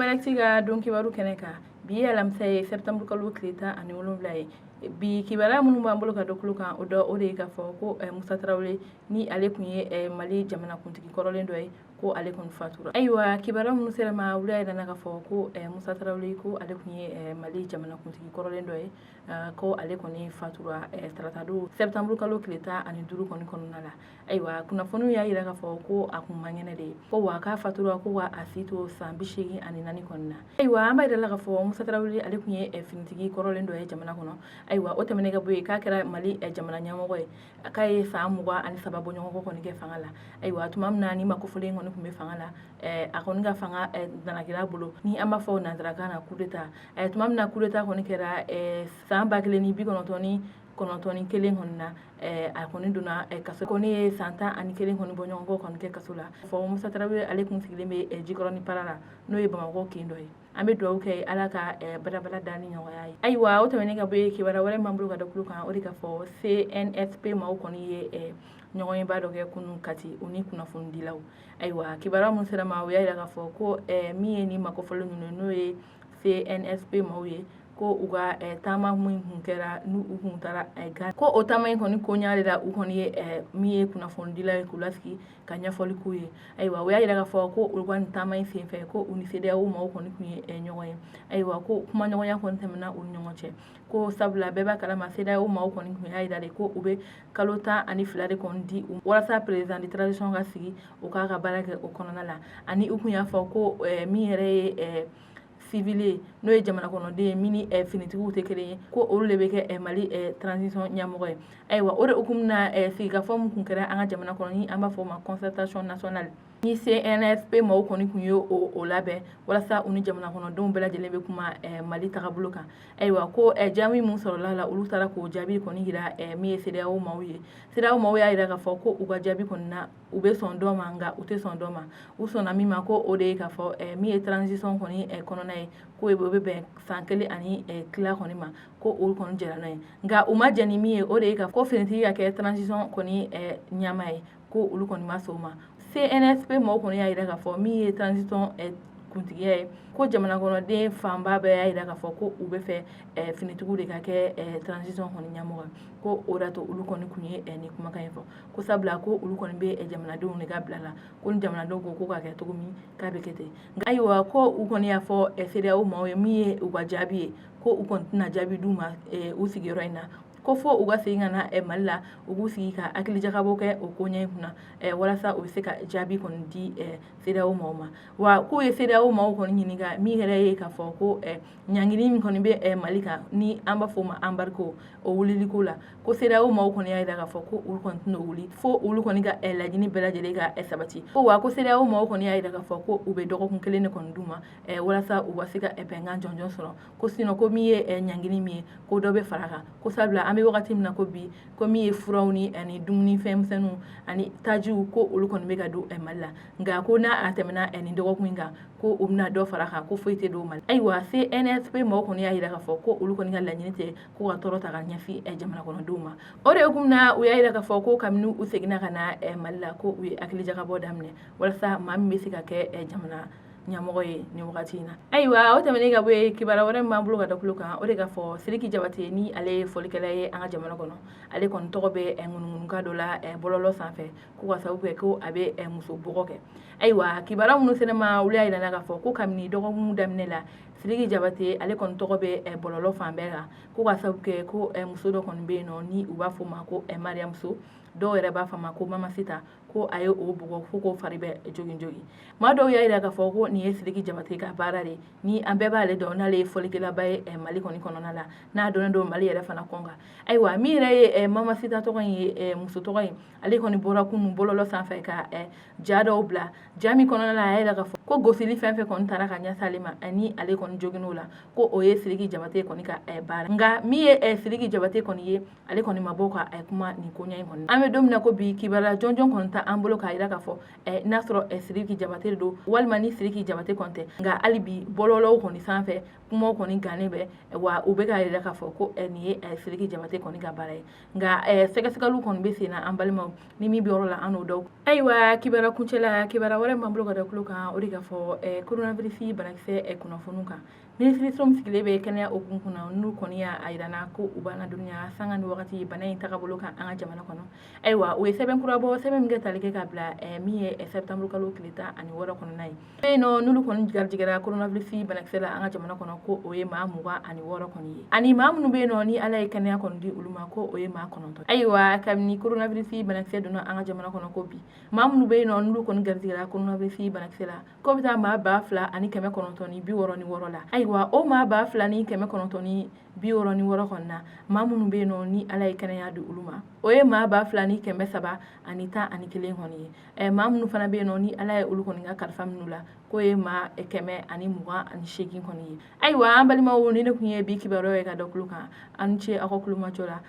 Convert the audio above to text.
Malactu ka don kibaru kɛnɛ kan. Bi ye alamisa ye, septembre kalo tile 17 ye. Bi kibaruya minnu b'an bolo ka da tulo kan, o dɔ o de ye k'a fɔ ko Musa Tarawele, ni ale tun ye Mali jamanakuntigi kɔrɔlen dɔ ye, ko ale kɔni fatura. Ayiwa, kibaruya minnu sera ma, olu y'a jira k'a fɔ ko Musa Tarawele, ko ale tun ye Mali jamanakuntigi kɔrɔlen dɔ ye, ko ale kɔni fatura taratadon septembre kalo tile 15 kɔni kɔnɔna la. Ayiwa, kunnafoniw y'a jira k'a fɔ ko a kun man kɛnɛ de ye, ko wa k'a fatura ko wa a si to san 84 kɔni na. Ayiwa, an b'a jira la k'a fɔ Musa Tarawele, ale tun ye finitigi kɔrɔlen dɔ ye jamana kɔnɔ. Ayiwa, o tɛmɛnen ka bɔ yen, k'a kɛra Mali jamana ɲɛmɔgɔ ye, k'a ye san 23 bɔ ɲɔgɔn kɔ kɔni kɛ fanga la. Ayiwa, tuma min na ni makofɔlen kɔni tun bɛ fanga la, a kɔni ka fanga danakira bolo, ni an b'a fɔ nansarakan na coup d'état. Tuma min na coup d'état kɔni kɛra san 1991 kɔni na, a kɔni donna kaso kɔni ye san 11 kɔni bɔ ɲɔgɔn kɔ kɔni kɛ kaso la. Fɔ Musa Tarawele, ale tun sigilen bɛ Jikɔrɔni Para la, n'o ye Bamakɔ kin dɔ ye. An bɛ dugawu kɛ, Ala ka badabada da ni ɲɔgɔnya ye. Ayiwa, o tɛmɛnen ka bɔ yen, kibaruya wɛrɛ b'an bolo ka da tulo kan, o de ka fɔ CNSP maaw kɔni ye ɲɔgɔnyeba dɔ kɛ kunun Kati, u ni kunnafonidilaw. Ayiwa, kibaruya min sera ma, o y'a jira k'a fɔ ko min ye ni makofɔlen ninnu, n'o ye CNSP maaw ye, ko u ka taama min kun kɛra, n'u u kun taara Gana, ko o taama in kɔni koɲa de la, u kɔni ye min ye kunnafonidila ye k'u lasigi ka ɲɛfɔli k'u ye. Ayiwa, o y'a jira k'a fɔ ko olu ka nin taama in senfɛ, ko u ni CEDEAO maaw kɔni tun ye ɲɔgɔn ye. Ayiwa, ko kumaɲɔgɔnya kɔni tɛmɛna u ni ɲɔgɔn cɛ, ko sabula bɛɛ b'a kalama, CEDEAO maaw kɔni tun y'a jira de ko u bɛ kalo 12 de kɔni di walasa président de transition ka sigi, u k'a ka baara kɛ o kɔnɔna la. Ani u tun y'a fɔ ko min yɛrɛ ye civil ye, n'o ye jamana kɔnɔden ye, min ni finitigiw tɛ kelen ye, ko olu de bɛ kɛ Mali transition ɲɛmɔgɔ ye. Ayiwa, o de hukumu na, sigikafɔ min tun kɛra an ka jamana kɔnɔ, ni an b'a fɔ o ma concertation nationale, ni CNSP maaw kɔni tun ye o labɛn walasa u ni jamana kɔnɔdenw bɛɛ lajɛlen bɛ kuma Mali tagabolo kan. Ayiwa, ko jaabi min sɔrɔla la, olu taara k'o jaabi kɔni jira min ye CEDEAO maaw ye. CEDEAO maaw y'a jira k'a fɔ ko u ka jaabi kɔni na, u bɛ sɔn dɔ ma, nka u tɛ sɔn dɔ ma. U sɔnna min ma, ko o de ye k'a fɔ min ye transition kɔni kɔnɔna ye, ko o bɛ bɛn san kelen ani tila kɔni ma, ko olu kɔni jɛra n'a ye. Nka u ma jɛn ni min ye, o de ye ka ko finitigi ka kɛ transition kɔni ɲɛmaa ye, ko olu kɔni ma sɔn o ma. CNSP maaw kɔni y'a jira k'a fɔ min ye transition kuntigiya ye, ko jamana kɔnɔden fanba bɛɛ y'a jira k'a fɔ ko u bɛ fɛ finitigiw de ka kɛ transition kɔni ɲɛmɔgɔ ye, ko o de to olu kɔni tun ye nin kumakan in fɔ, ko sabula ko olu kɔni bɛ jamanadenw de ka bila la, ko ni jamanadenw ko ko ka kɛ cogo min, k'a bɛ kɛ ten. Ayiwa, ko u kɔni y'a fɔ CEDEAO maaw ye, min ye u ka jaabi ye, ko u kɔni tɛna jaabi d'u ma u sigiyɔrɔ in na, ko fo u ka segin ka na Mali la, u k'u sigi ka hakilijakabɔ kɛ o koɲɛ in kunna walasa u bɛ se ka jaabi kɔni di CEDEAO maaw ma. Wa k'u ye CEDEAO maaw kɔni ɲininka min yɛrɛ ye k'a fɔ ko ɲangili min kɔni bɛ Mali kan, ni an b'a fɔ o ma embargo, o wuliliko la, ko CEDEAO maaw kɔni y'a jira k'a fɔ ko olu kɔni tɛna o wuli fo olu kɔni ka laɲini bɛɛ lajɛlen ka sabati. Ko wa ko CEDEAO maaw kɔni y'a jira k'a fɔ ko u bɛ dɔgɔkun kelen de kɔni d'u ma walasa u ka se ka bɛnkan jɔnjɔn sɔrɔ, ko sinon ko min ye ɲangili min ye, ko dɔ bɛ fara kan, ko sabula an bɛ wagati min na ko bi, ko min ye furaw ni ani dumunifɛn misɛnninw ani tajiw, ko olu kɔni bɛ ka don Mali la, nka ko n'a a tɛmɛna nin dɔgɔkun in kan, ko u bɛna dɔ fara kan, ko foyi tɛ don Mali. Ayiwa, CNSP maaw kɔni y'a jira k'a fɔ ko olu kɔni ka laɲini tɛ ko ka tɔɔrɔ ta ka ɲɛsin jamana kɔnɔdenw ma. O de hukumu na, u y'a jira k'a fɔ ko kabini u seginna ka na Mali la, ko u ye hakilijakabɔ daminɛ walasa maa min bɛ se ka kɛ jamana ɲɛmɔgɔ ye nin wagati in na. Ayiwa, o tɛmɛnen ka bɔ yen, kibaruya wɛrɛ min b'an bolo ka da tulo kan, o de ka fɔ Sidiki Jabate, ni ale ye fɔlikɛla ye an ka jamana kɔnɔ, ale kɔni tɔgɔ bɛ ŋunuŋunuka dɔ la bɔlɔlɔ sanfɛ, ko ka sababu kɛ ko a bɛ muso bugɔ kɛ. Ayiwa, kibaruya minnu sera ma, olu y'a jira k'a fɔ ko kabini dɔgɔkun daminɛ la, Sidiki Jabate, ale kɔni tɔgɔ bɛ bɔlɔlɔ fan bɛɛ kan, ko ka sababu kɛ ko muso dɔ kɔni bɛ yen nɔ, ni u b'a fɔ o ma ko Mariamuso, dɔw yɛrɛ b'a fɔ a ma ko Mamasita, ko a ye o bugɔ fo ko fari bɛ jogin jogin. Maa dɔw y'a jira k'a fɔ ko nin ye Sidiki Jabate ka baara de, ni an bɛɛ b'ale dɔn, n'ale ye fɔlikɛlaba ye Mali kɔni kɔnɔna la, n'a dɔnnen don Mali yɛrɛ fana kɔn kan. Ayiwa, min yɛrɛ ye Mamasita tɔgɔ in ye, muso tɔgɔ in, ale kɔni bɔra kunun bɔlɔlɔ sanfɛ ka ja dɔw bila, ja min kɔnɔna la, a y'a jira k'a fɔ ko gosili fɛn fɛn kɔni taara ka ɲɛsin ale ma, ani ale kɔni joginn'o la, ko o ye Sidiki Jabate kɔni ka baara. Nka min ye Sidiki Jabate kɔni ye, ale kɔni ma bɔ ka kuma nin koɲɛ in kɔni. An bɛ don min na ko bi, kibaruya jɔnjɔn kɔni tɛ an bolo k'a jira k'a fɔ n'a sɔrɔ Sidiki Jabate don walima ni Sidiki Jabate kɔni tɛ. Nka hali bi, bɔlɔlɔw kɔni sanfɛ, Kumaw kɔni gannen bɛ wa u bɛ k'a yira k'a fɔ ko nin ye Sidiki Jabate kɔni ka baara ye. Nka sɛgɛsɛgɛliw kɔni bɛ sen na, an balimaw, ni min bɛ yɔrɔ la, an n'o dɔn. Ayiwa, kibaruya kuncɛ la, kibaruya wɛrɛ b'an bolo ka da tulo kan, o de k'a fɔ coronavirus banakisɛ kunnafoniw kan. Minisiriso min sigilen bɛ kɛnɛya hukumu kunna, n'u kɔni y'a jira na ko u b'an ladɔnniya sanga ni wagati bana in tagabolo kan an ka jamana kɔnɔ. Ayiwa, u ye sɛbɛn kura bɔ, sɛbɛn min kɛ tali kɛ ka bila min ye septembre kalo tile 16 kɔnɔna ye. Bɛ yen nɔ, n'olu kɔni garijɛgɛra coronavirus banakisɛ la an ka jamana kɔnɔ, ko o ye maa 26 kɔni ye, ani maa minnu bɛ yen nɔ ni Ala ye kɛnɛya kɔni di olu ma, ko o ye maa 9. Ayiwa, kabini coronavirus banakisɛ donna an ka jamana kɔnɔ, ko bi maa minnu bɛ yen nɔ n'olu kɔni garijɛgɛra coronavirus banakisɛ la, k'o bɛ taa maa 2966 la. Ayiwa, o maa 2966 kɔni na, maa minnu bɛ yen nɔ ni Ala ye kɛnɛya di olu ma, o ye maa 2311 kɔni ye. Maa minnu fana bɛ yen nɔ ni Ala ye olu kɔni ka kalifa minnu la, k'o ye maa 128 kɔni ye. Ayiwa, an balimaw, ni ne tun ye bi kibaruya ye ka da tulo kan. Aw ni ce aw ka kulomajɔ la.